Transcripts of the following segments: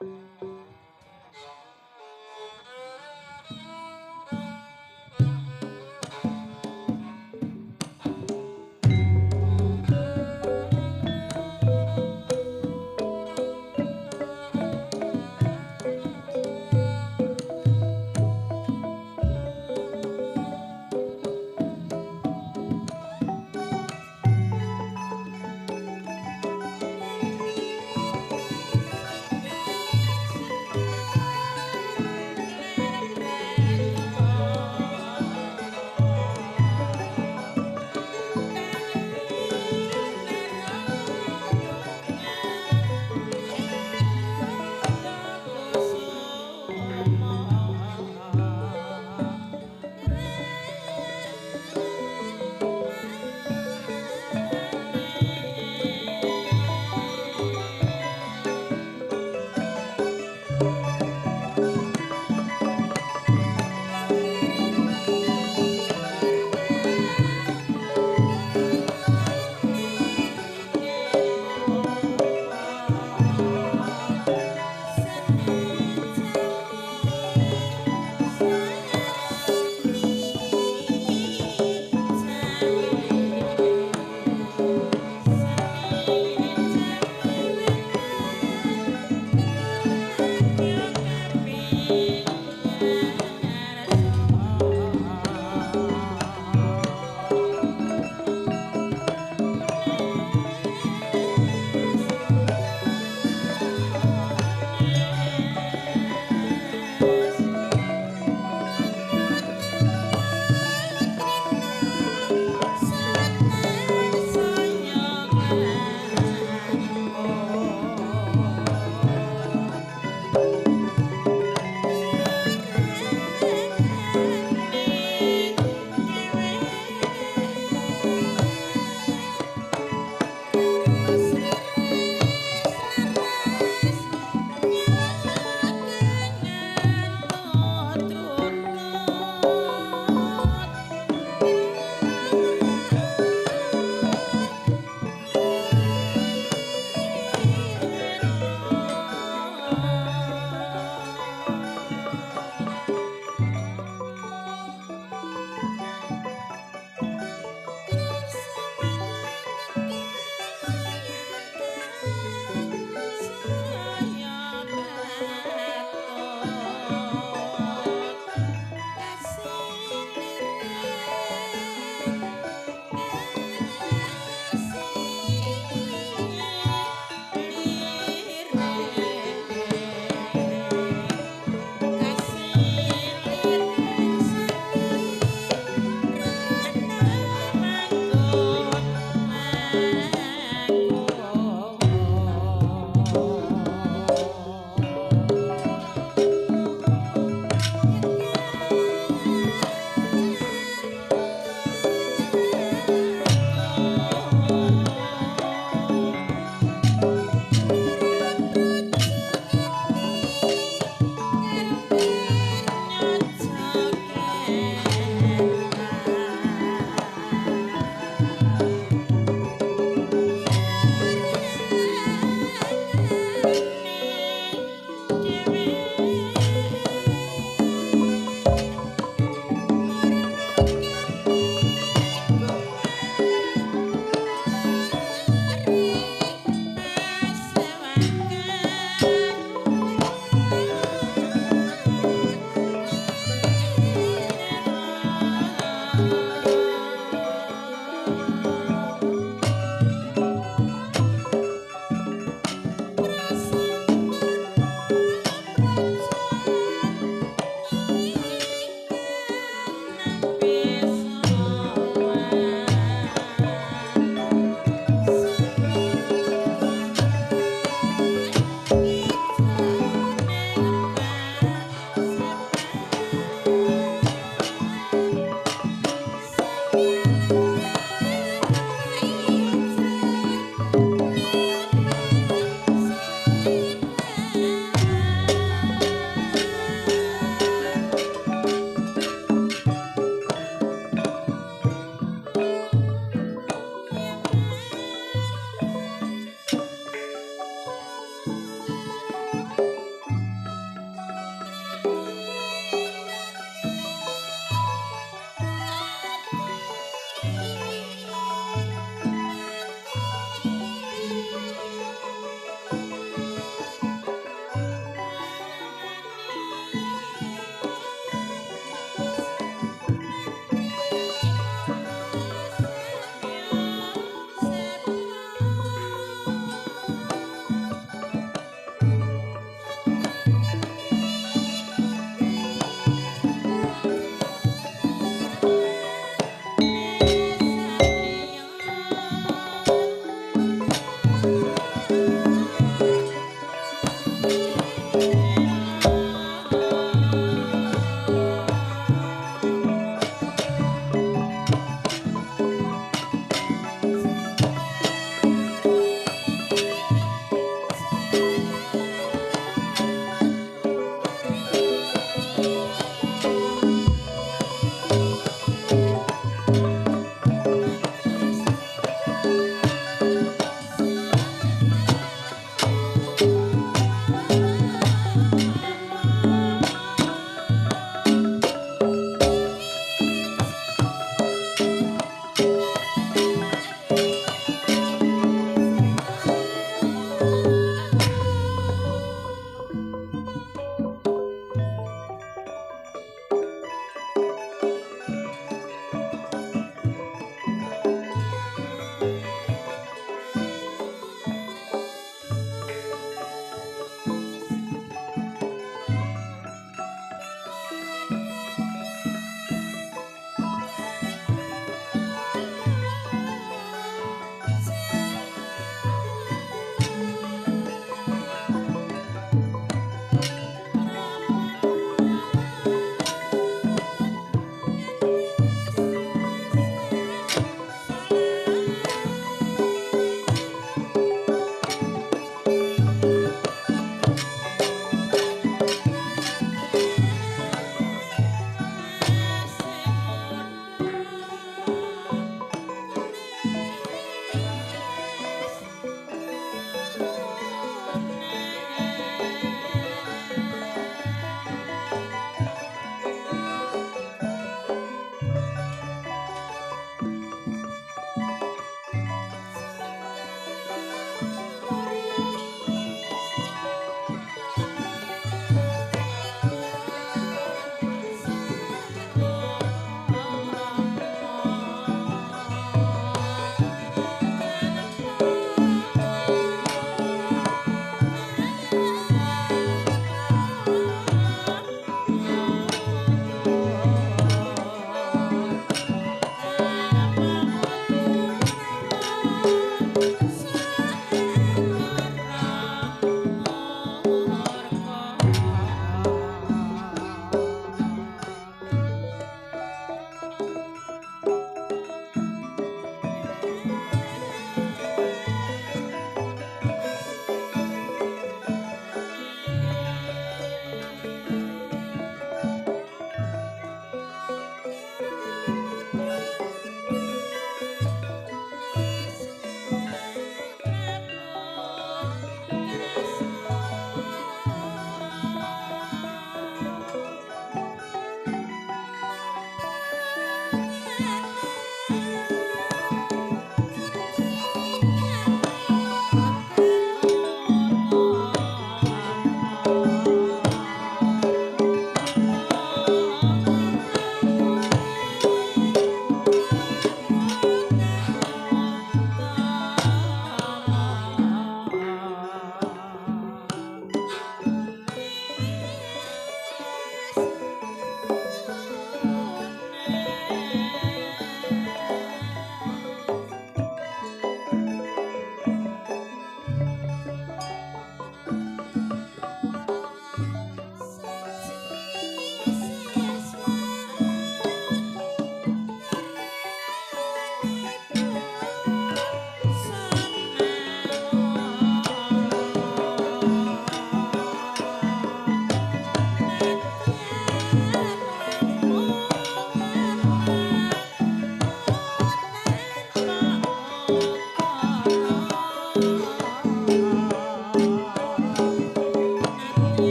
Thank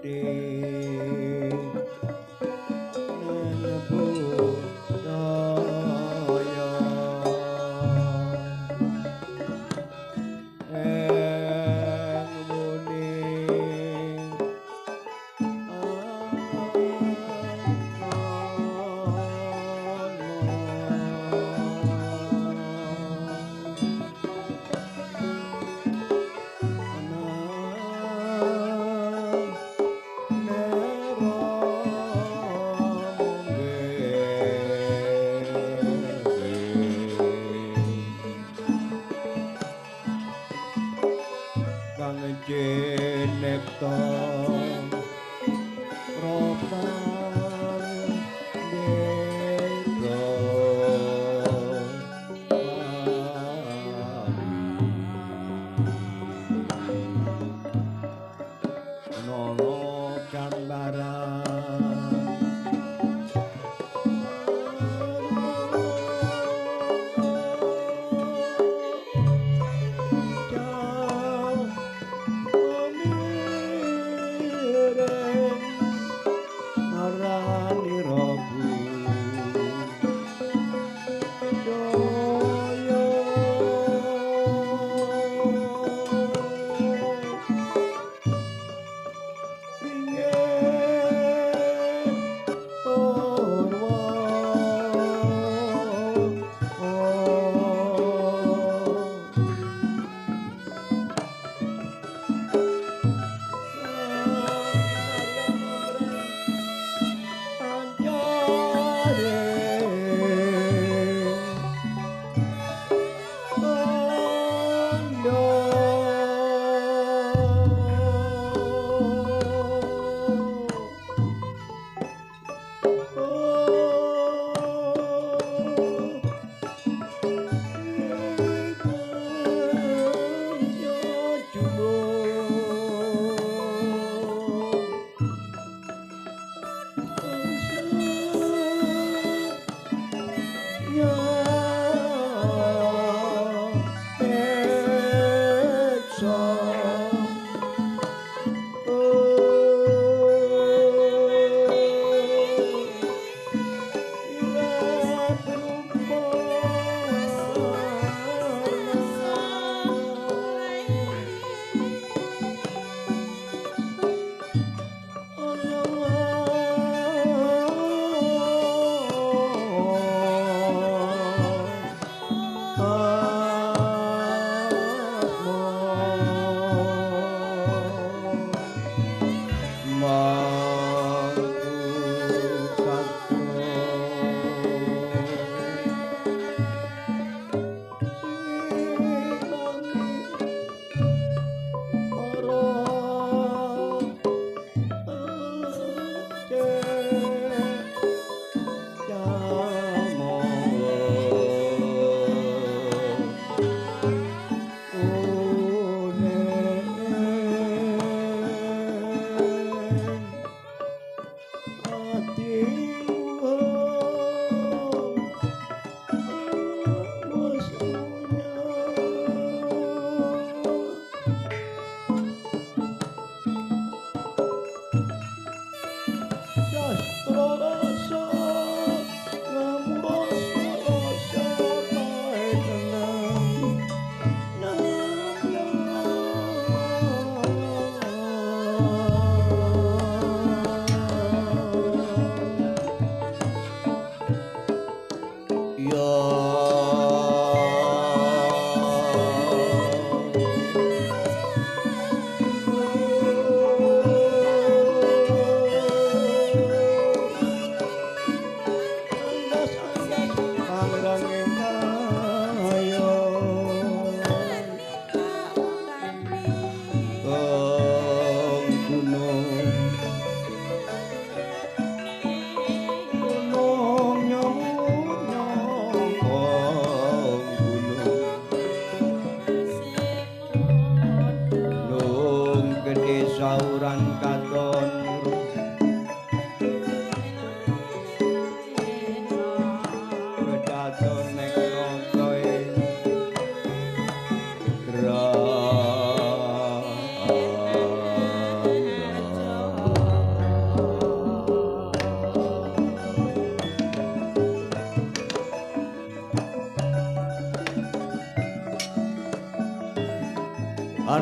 Rama.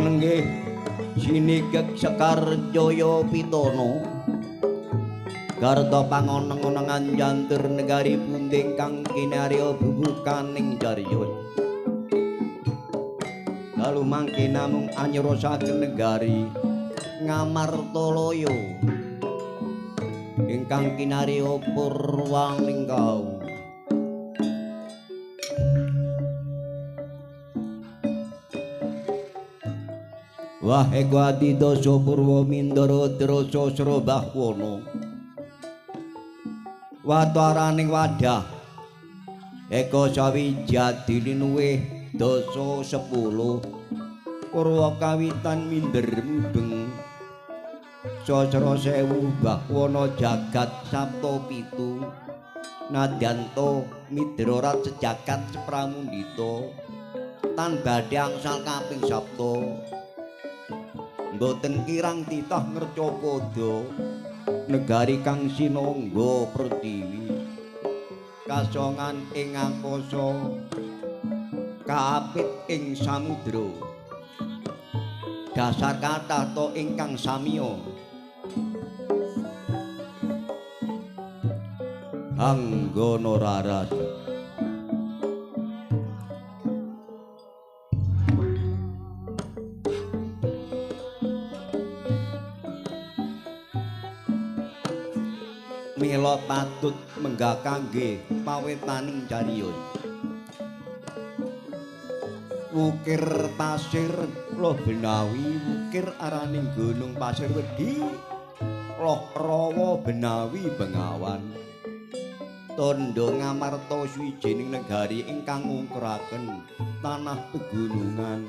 Panenggih sinigek Sekar Jaya Pitana garta pangoneng-onengan jantur negari punding kang kinarya bubukaning cariyos. Dalu mangke namung anyrosaken negari Ngamartalaya ingkang kinarya purwaning kaum. Wah eko adidasa purwa mindara drasa srabahwana wataraning wadah eko sawijadine luwih dasa 10 purwa kawitan minder mubeng sasra sewu bahwana jagat sabta pitu nadyanto midrarat sejagat sepramundita tan badhe angsal kaping sabta. Mboten kirang titah ngercapada negari kang sinangga pertiwi kasongan ing angkasa kaapit ing samudra dasar kathah ta ingkang samiya anggana raras. Mila patut menggah kangge pawetaning cariyos. Wukir pasir loh benawi wukir araning gunung pasir wedi loh rawa benawi bengawan. Tandha Ngamarta suwijining negari ingkang ngungkuraken tanah pegunungan,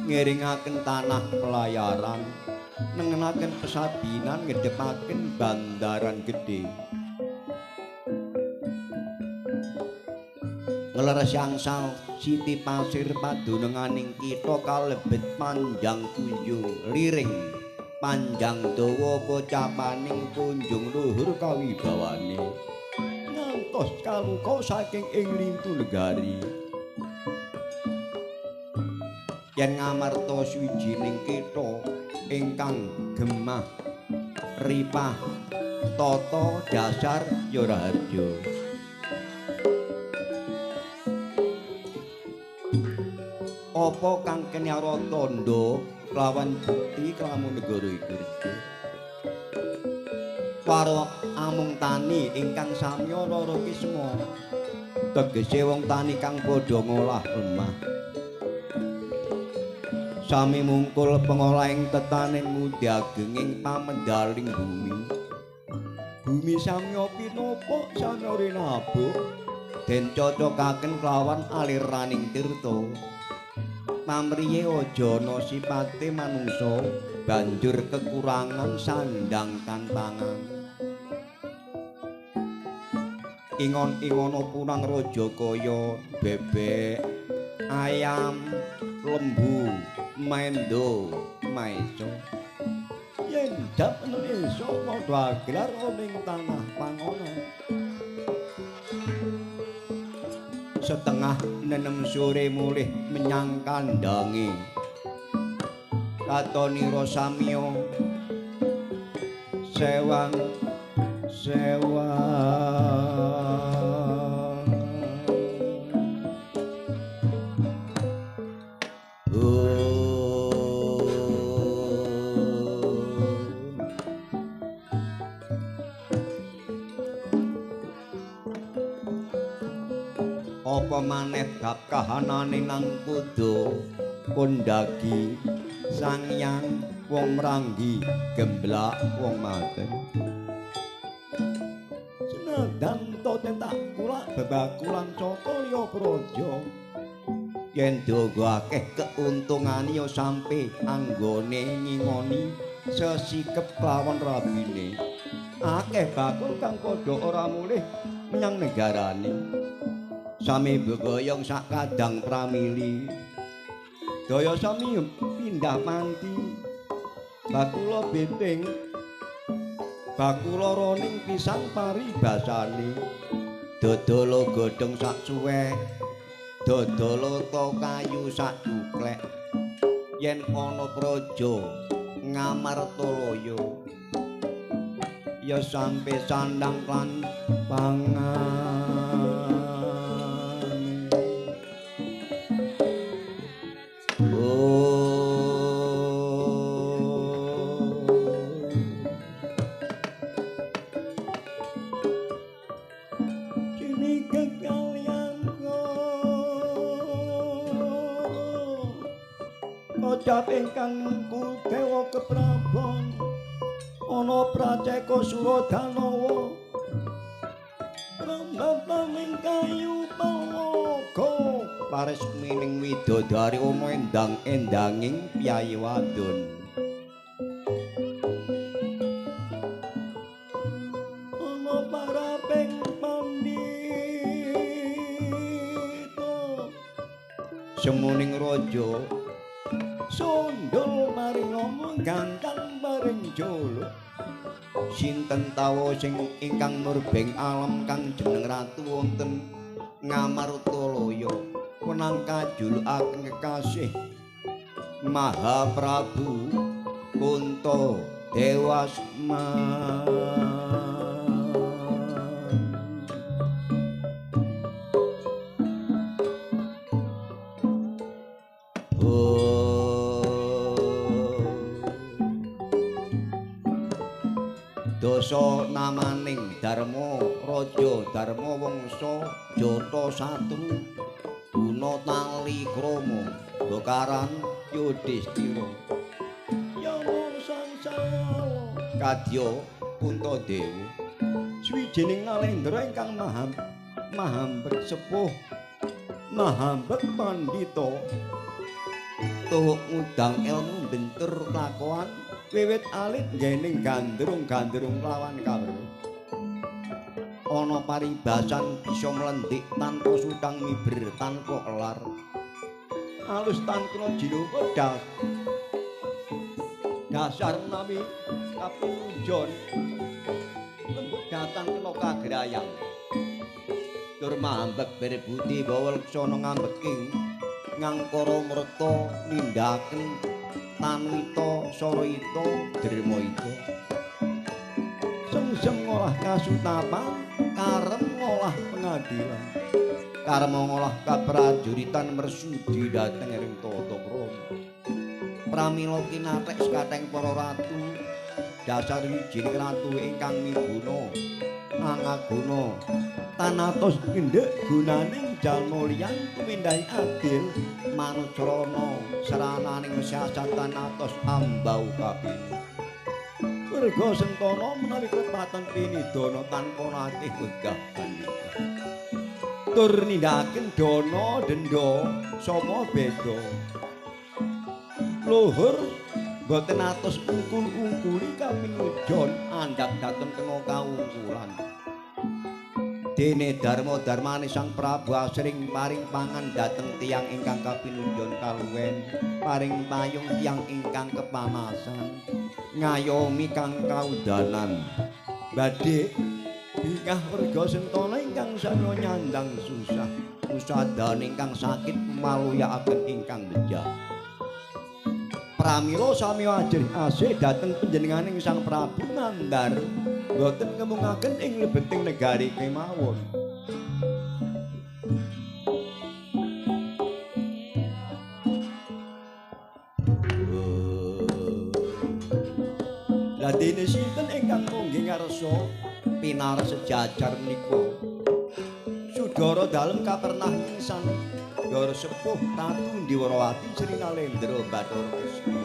ngiringaken tanah pelayaran, nengenaken pesabinan ngedhepaken bandaran gedhe. Ngleres angsal siti pasir padununganing kitha kalebet panjang kunjung liring panjang dawa pocapaning kunjung luhur kawibawane ngantos kaluka saking ing lintu negari. Yen Ngamarta suwijining kitha ingkang gemah ripah tata dasar ya raharja. Apa kang kenyara tandha lawan bukti kelamun negara iku? Para amung tani ingkang samya lara kisma tegese wong tani kang padha ngolah lemah sami mungkul pengolahing tetanen ngudi agenging pamendaling bumi. Bumi samya pinopok samya rinabuk den cocokaken kelawan aliraning tirta. Pamriye aja ana sipate manungsa banjur kekurangan sandang tantangan. Ingon-ingono punang raja kaya bebek, ayam, lembu, mendo, maeso. Yen dap Indonesia padha aglar ana ing tanah pangonan. Setengah nenem sore mulih menyang kandhange. Katonira samya sewang sewang. Apa maneh bab kahanane nang kuda kondagi sangyang wong mranggi gemblak wong maten. Senajan to tak kulak bebakulan caka liya praja yen daga akeh keuntungane ya sampe anggone ngingoni sesikep lawan rabine. Akeh bakul kang padha ora mulih menyang negarane. Sami begoyong sak kadang pramili daya sami pindah panti. Bakula beting bakula roning pisang paribasane. Dodolo godhong sak suwek, dodolo to kayu sak cuklek. Yen ana praja Ngamartalaya ya sampe sandang lan pangan. Kocap ingkang mengku dewa keprabon ana praceka Suradanawa Prambataning kayu palaga pares mining widodari ana endang-endanging piyayi wadon. Ana paraping pandhita semuning raja sondol maring ngomong gantang maring jolo. Sinten tawa sing ingkang murbeng alam kang jeneng ratu wonten Ngamartalaya wenang kajulukaken kekasih Maha Prabu Kunta Dewasman. Dasa namaning Dharma Raja Dharma Wangsa Jata Satru Guna Tali Krama Bakaran Yudhistira Yama Sangsara Kadya Puntadewa swijining nalendra ingkang mahambek sepuh mahambek pandhita tuhuk ngudang ilmu bentur lakoan wiwit alit nggening gandrung-gandrung lawan kawruh. Ana paribasan bisa mlendik tanpa sutang miber tanpa kelar. Alus tanpa jinupa dasar menawi kapinujon lembut datang kena kagrayang. Tur mambek berbuti bawa leksana ngambeking ngangkara mreta nindakaken Tanwita, Sarayita, Dermaita. Sengsem ngolah kasutapan, karem ngolah pengadilan. Karma ngolah kaprajuritan mersudi dhateng ing tata krama. Pramila kinathek sekatheng para ratu, dasar wijining ratu ingkang miguna angaguna tanatos kendhek gunaning jalma liyan tumindahi adil manut srana srananing siasat tanatos ambau kapini. Werga sentana menawi klepatan pinidana tanpa nate wegah pandhita. Tur nindakaken dana denda sama beda. Luhur boten atos ungkul-ungkuli kapinujon andhap dhateng kena kaungkulan. Dene dharma dharmane Sang Prabu asring paring pangan dhateng tiyang ingkang kapinujon kaluwen, paring payung tiyang ingkang kepanasan, ngayomi kang kaudanan. Badhe bingah warga sentana ingkang sami nyandang susah, usadan ingkang sakit maluyakaken ingkang bejah. Pramila sami ajrih asih dhateng panjenenganing Sang Prabu nandhar boten ngemungaken ing lebeting negari kemawon. Lah dene sinten ingkang munggih ngarsa pinar sejajar menika? Sudara dalem kapernah ngisan Ndara sepuh Ratu Ndiwarawati Sri Nalendra Bathara Kresna.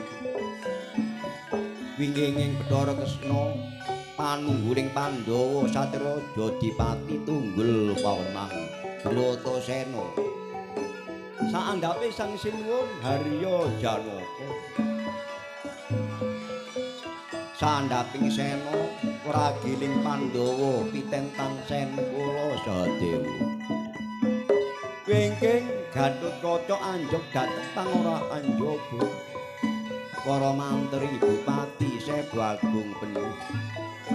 Wingking Bathara Kresna panungguling Pandhawa satriya dipati tunggul pawenang Bratasena. Saandhape Sang Sinuwun Harya Janaka. Saandhaping sena wragiling Pandhawa pitentan sen kula Sadewa. Wingking Gatotkaca anjog dhateng pangora anjaba. Para mantri bupati Seba Agung penuh.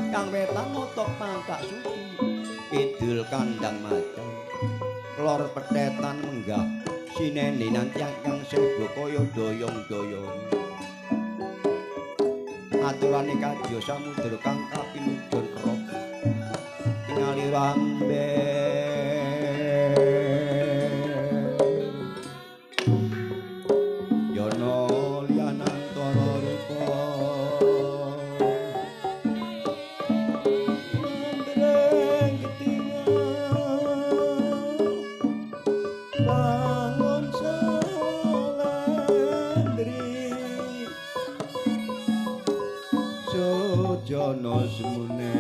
Kang wetan notok pantak suci, kidul kandang macan. Lor petetan menggah Sinenenan tiyang kang seba kaya doyong-doyong. Aturane kadya samudra kang kapinujon roh tingali rambe yana liyanantara rupa mendreng ketingal bangun salendri sujana semune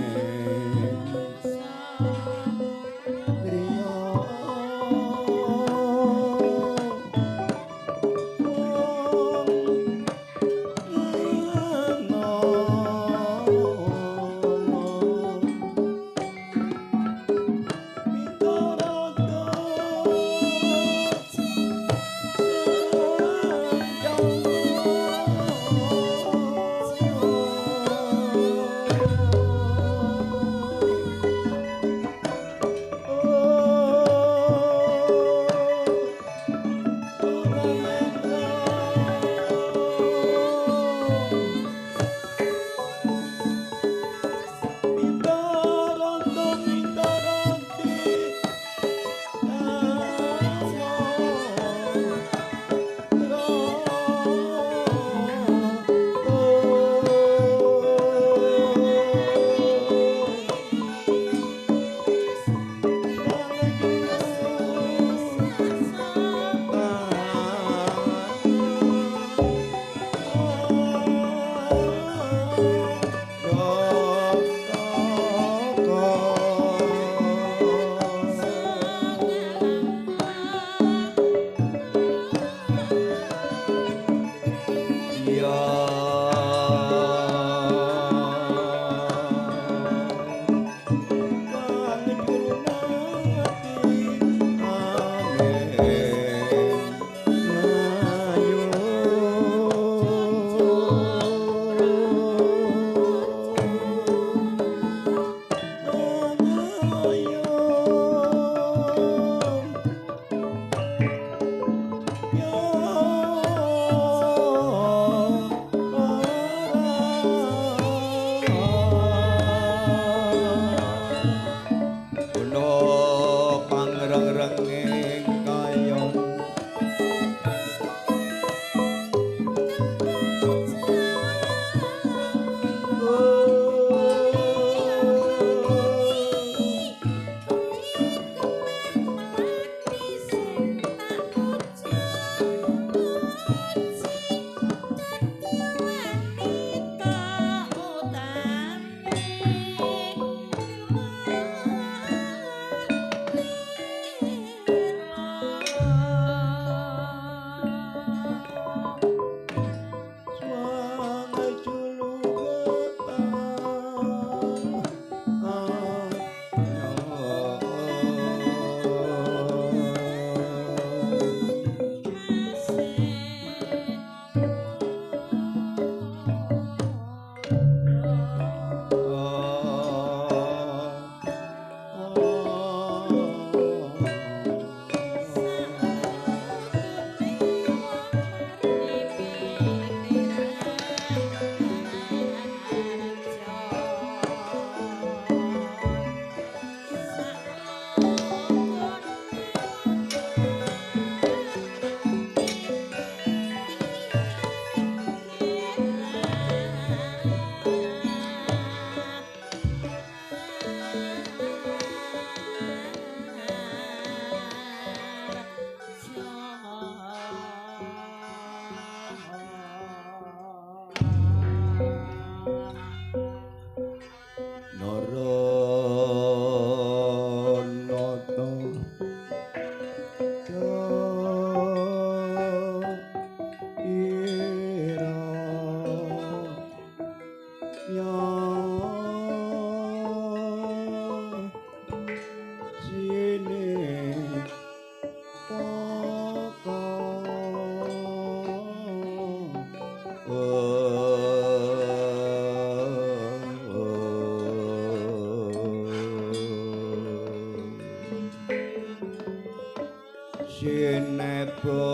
Tineba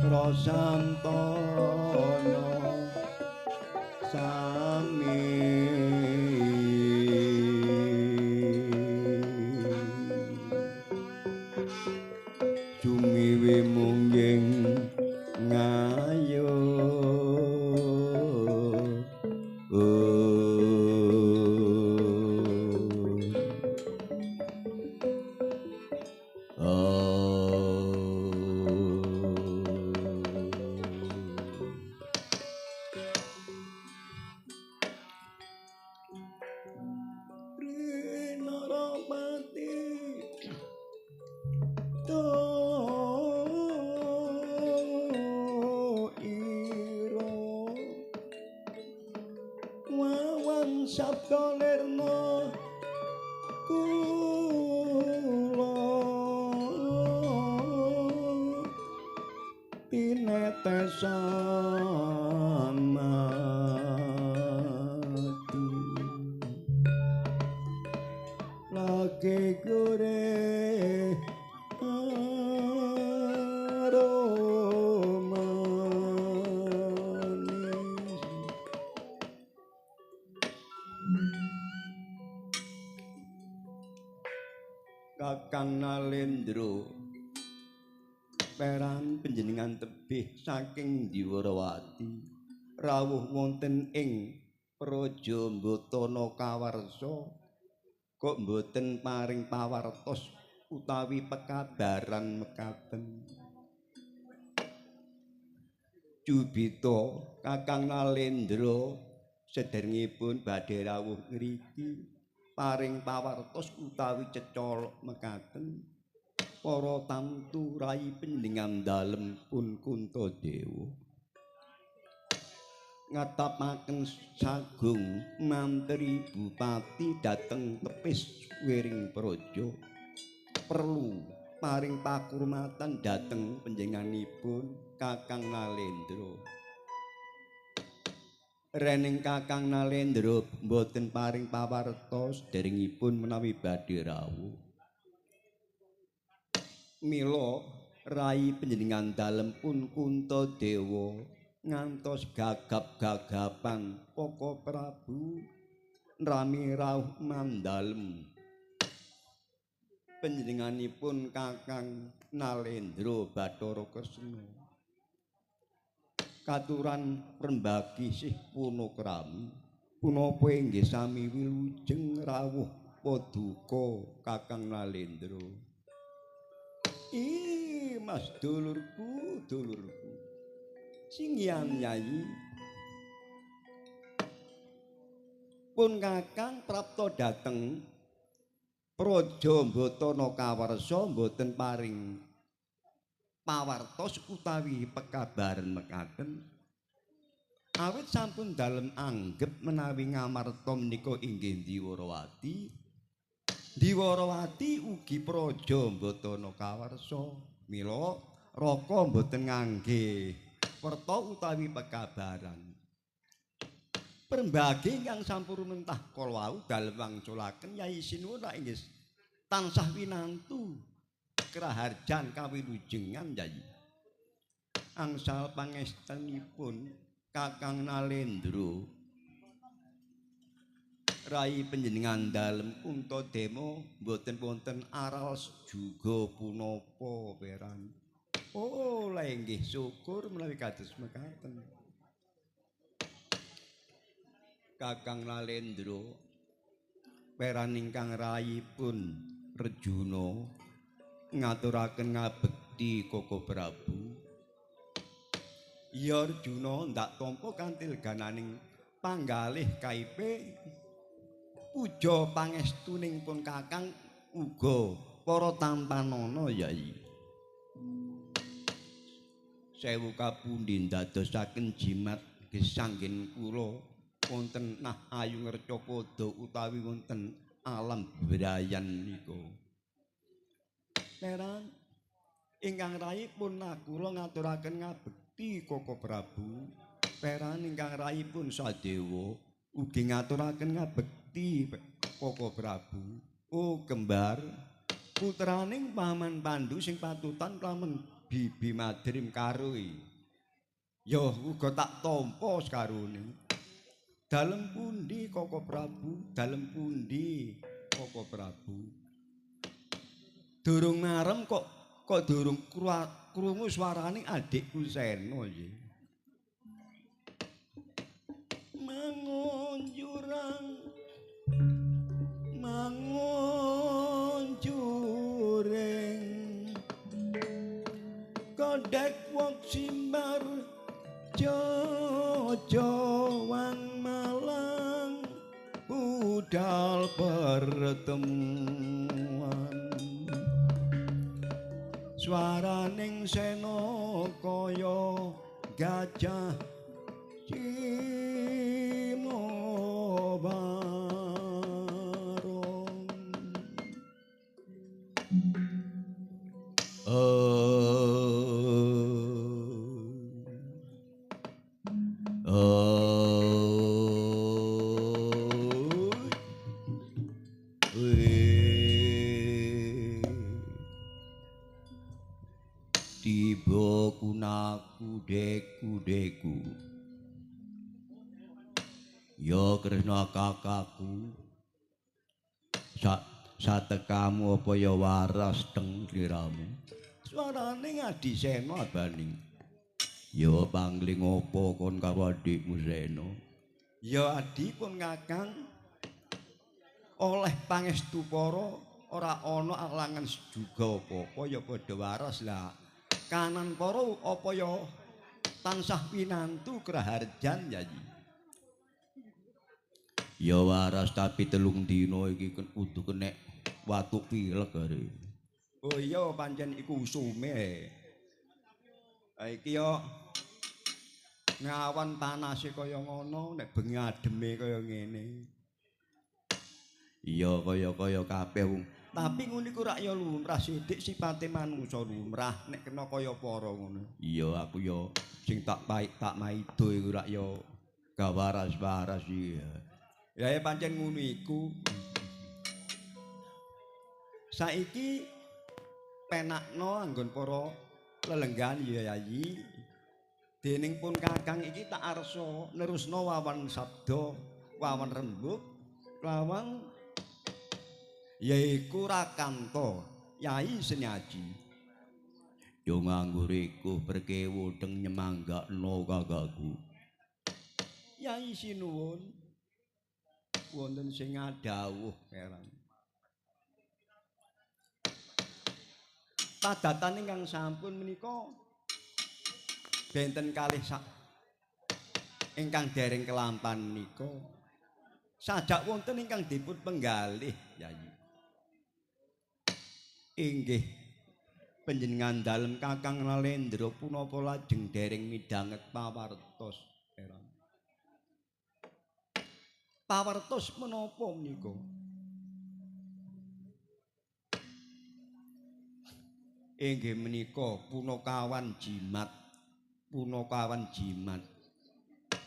Rasantana sami sumiwe mungging ngayo. Sabda lirna kula tinetesan madu lagi gore Kakang Nalendra peran panjenengan tebih saking Dwarawati rawuh wonten ing Praja Mbatana Kawarsa kok mboten paring pawartos utawi pekabaran mekaten. Cubita Kakang Nalendra sederengipun badhe rawuh ngriki paring pawartos utawi cecolok mekaten para tamtu rai panjenengan dalem pun Kuntadewa ngatapaken sagung mantri bupati dhateng tepis wiring praja perlu paring pakurmatan dhateng panjenenganipun Kakang Nalendra. Rening Kakang Nalendra mboten paring pawartos derengipun menawi badhe rawuh. Mila rai panjenengan dalem pun Kuntadewa ngantos gagap-gagapan Koko Prabu rami rawuh mandalem panjenenganipun Kakang Nalendra Bathara Kresna. Katuran rembagi sih punokrami punapa inggih sami wilujeng rawuh paduka Kakang Nalendra. Ih mas dulurku, dulurku singyan yayi pun Kakang prapta dhateng Praja Mbatana Kawarsa mboten paring pawartos utawi pekabaran mekaten awit sampun dalem anggep menawi Ngamarta menika inggih Dwarawati. Dwarawati ugi Praja Mbatana Kawarsa mila raka mboten ngangge werta utawi pekabaran. Perembagi ingkang sampun rumentah kala wau dalem wangculaken Yai Sinuwun inggih tansah winantu kraharjan kawilujengan Yai. Angsal pangestanipun Kakang Nalendra rai panjenengan dalem Kuntadewa mboten wonten aral juga punapa peran. Oh lha inggih syukur menawi kados mekaten. Kakang Nalendra peran ingkang rayipun Rejuna ngaturaken ngabekti Koko Prabu. Ya Arjuna ndak tampa kantil gananing panggalih kaipe puja pangestuning pun Kakang uga para tampanana Yai. Sewu kapundi ndadosaken jimat gesanggen kula wonten nah ayu ngercapada utawi wonten alam brayan nika. Peran ingkang rayipun kula ngaturaken ngabekti Koko Prabu. Peran ingkang rayipun Sadewa ugi ngaturaken ngabekti Koko Prabu. Oh kembar, Putraning Paman Pandu sing patutan kelawan Bibi Madrim karoi. Ya uga tak tampa sekarone. Dalem pundi Koko Prabu? Dalem pundi Koko Prabu? Durung marem kok durung krungu suarane adikku Sena iki. Mangun jurang mangun juring kodhek wong simbar jojowang Malang budal pertemuan. Suaraning Sena kaya gajah cimobarong. Tiba kunaku deku deku. Ya Kresna kakakku, satekamu apa ya waras teng sliramu. Suarane Adi Sena abaning. Ya pangling apa kon karo adikmu Sena? Ya adi pun kakang oleh pangestu para ora ana alangan juga apa-apa ya padha waras lah. Kanan para apa ya tansah pinantu kraharjan Yayi. Ya waras tapi 3 dina iki kudu kenek watuk pilek are. Oh iya pancen iku usume. Ha iki yo ngawan panase kaya ngono, nek bengi ademe kaya ngene. Iya kaya-kaya kabeh wong. Tapi ngono iku rak ya lumrah sithik sipate manungsa lumrah nek kena kaya para ngono. Iya aku ya sing tak pait tak maido iku rak ya gawaras-waras iya. Ya pancen ngono iku. Saiki penakno anggon para lelenggan ya Yayi. Dening pun kakang iki tak arsa nerusno wawan sabda, wawan rembug, lawan yaiku Rakanto Yai Senyaji. Yo ngangguriku perkewu teng nyemanggakno kakakku. Yai sinuwun wonten sing ngadhawuh perang. Padatan ingkang sampun menika benten kalih sak ingkang dereng kelampan menika sajak wonten ingkang dipun penggalih Yai. Inggih panjenengan dalem Kakang Nalendra punapa lajeng dereng midhanget pawartos perang. Pawartos menapa menika? Inggih menika punakawan jimat, punakawan jimat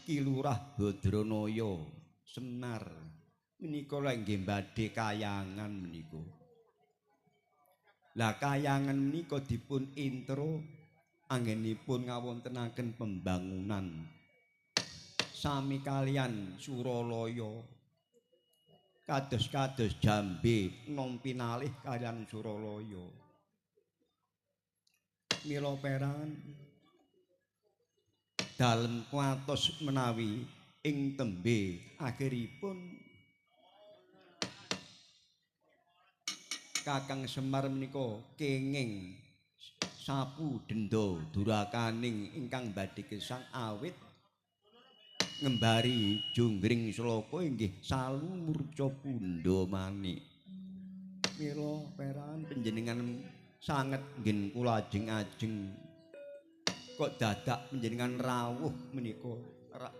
Ki Lurah Badranaya Semar menika lha nggih badhe kayangan menika. Lah kayangan menika dipun intro anggenipun ngawontenaken pembangunan sami kalian Suralaya kados-kados jambe nampi nalih kalian Suralaya. Mila peran dalem kuatos menawi ing tembe akhiripun Kakang Semar menika kenging sapu denda durakaning ingkang badhe gesang awit ngembari jonggring sloka inggih salu murca pundha manik. Mila peran panjenengan sanget nggen kula ajeng-ajeng kok dadak panjenengan rawuh menika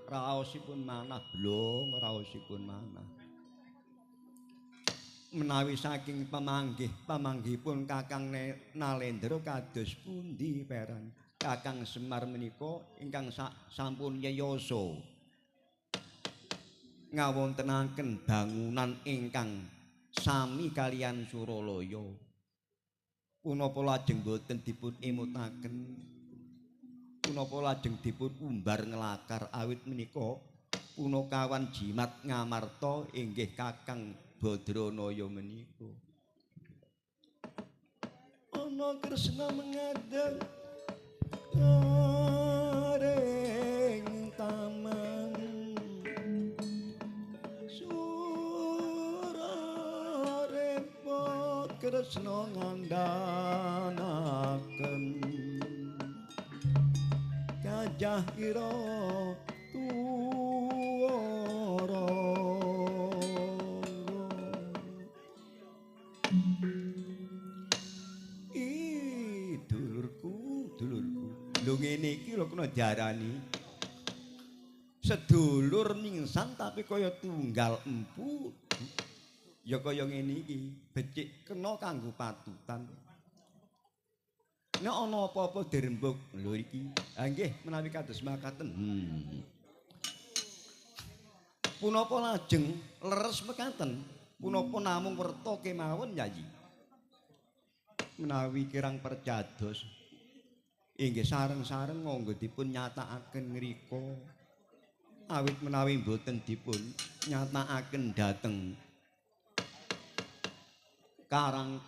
raosipun manah blong raosipun manah. Menawi saking pamanggih pamanggihipun Kakang Nalendra kados pundi peran Kakang Semar menika ingkang sampun yeyasa ngawontenaken bangunan ingkang sami kalian Suralaya. Punapa lajeng boten dipun emutaken? Punapa lajeng dipun umbar nglakar awit menika punakawan jimat Ngamarta inggih Kakang Badranaya menika. Ana Kresna mengadeg ring taman sura repot Kresna ngandhanaken gajah ira tuwara. Ih, dulurku, dulurku. Lho ngene iki lho kena diarani sedulur ningsan tapi kaya tunggal empu. Ya kaya ngene iki, becik kena kanggo patutan. Nek ana apa-apa dirembug lho iki. Ha nggih menawi kados makaten. Punapa lajeng leres mekaten? Punapa namung werta kemawon Yayi? Menawi kirang percados inggih sareng-sareng monggo dipun nyatakaken ngrika. Awit menawi mboten dipun nyatakaken dhateng Karang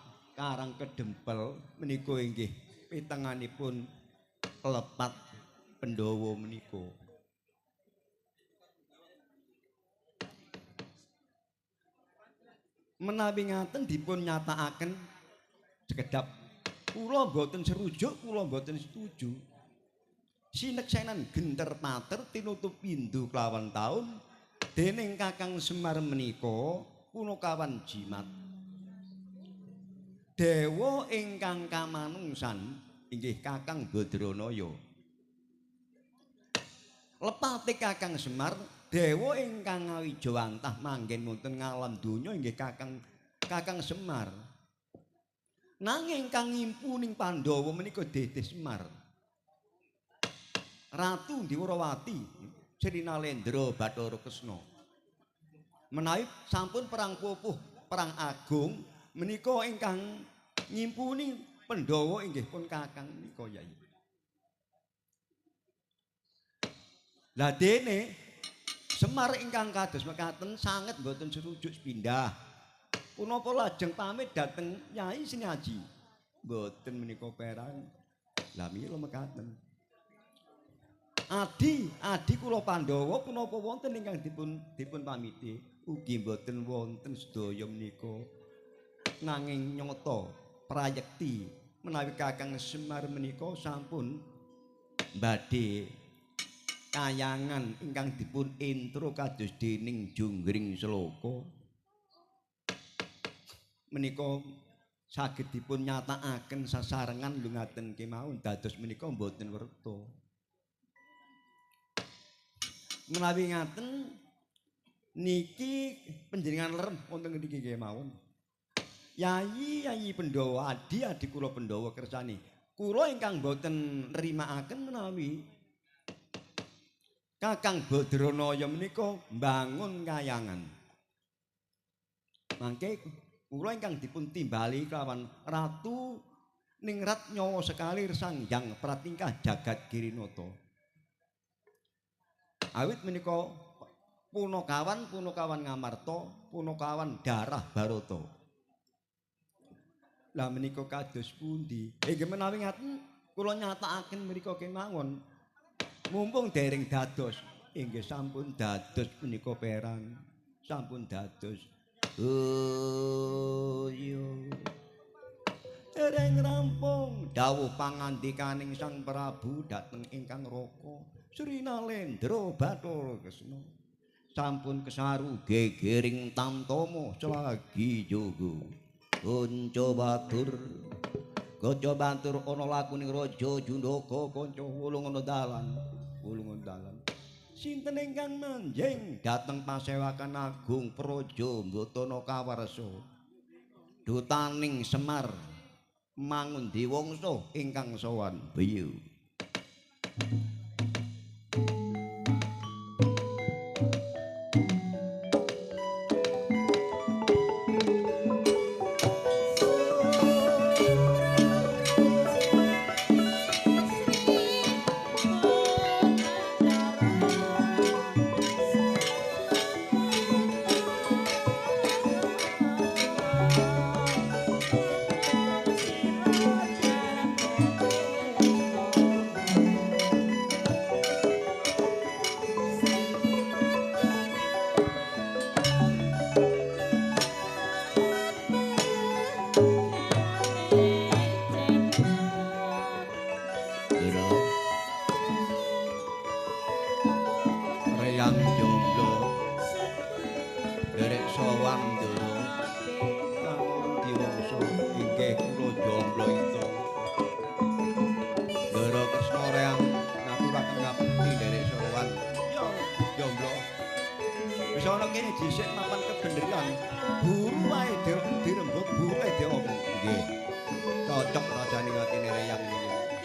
Kedempel menika inggih pitenganipun lepat Pandhawa menika. Menawi ngaten dipun nyatakaken sekedap kula mboten serujuk, kula mboten setuju. Sineksenan genter pater tinutup pindu kelawan taun dening Kakang Semar menika punakawan jimat. Dewa ingkang kamanungsan inggih Kakang Badranaya. Lepate Kakang Semar dewa ingkang ngawijawantah manggen wonten ngalam donya inggih Kakang Semar. Nanging kang ngimpu ning Pandhawa menika Dedeh Semar. Ratu Ndiwarawati Sri Nalendra Bathara Kresna. Menawi sampun perang pupuh, perang agung menika ingkang ngimpuni Pandhawa inggih pun Kakang menika Yai. Lah dene Semar ingkang kados mekaten sanget mboten serujuk sepindah. Punapa lajeng pamit dhateng Yai Singaji? Mboten menika perang. Lah mila mekaten. Adi kula Pandhawa punapa wonten ingkang dipun pamiti? Ugi mboten wonten sedaya menika. Nanging nyata prayekti menawi Kakang Semar menika sampun badhe kayangan ingkang dipun intro kados dening Jonggring Sloka menika saged dipun nyatakaken sasarengan lho ngaten kemawon dados menika mboten werta. Menawi ngaten niki panjenengan lerem wonten ngriki kemawon. Yayi Pandhawa, adi kula Pandhawa kersane. Kula ingkang boten nrimakaken menawi Kakang Badranaya menika mbangun kayangan. Mangke kula ingkang dipun timbali kelawan Ratu Ningrat nyawa sekalir Sang Hyang Pratingkah Jagat Girinata. Awit menika punakawan Ngamarta, punakawan darah Barata. Lah menika kados pundi? Inggih menawi ngaten kula nyatakaken mriku kemawon. Mumpung dereng dados, inggih sampun dados menika perang. Sampun dados. Oh iya. Dereng rampung dawuh pangandikaning Sang Prabu dhateng ingkang Raka Sri Nalendra Bathara Kresna. Sampun kesaru gegering tamtama selagi jogo. Kanca batur, kanca batur ana lakuning raja Jundaka kanca wulung ana dalan, wulung ana dalan. Sinten ingkang manjing dhateng pasewakan agung Praja Mbatana kawarsa. Dutaning Semar Mangundi Wangsa ingkang sowan biyu. Reyang jomblo derek sowan ndoro kang diwangsa inggih kula jomblo ito. Ndoro Kresna Reyang ngaturaken ngapeti derek sowan. Ya jomblo. Wis ana kene dhisik mapan kebeneran. Buru wae dirembug, buru wae diomong. Nggih. Cocok rasane ngatine Reyang niki.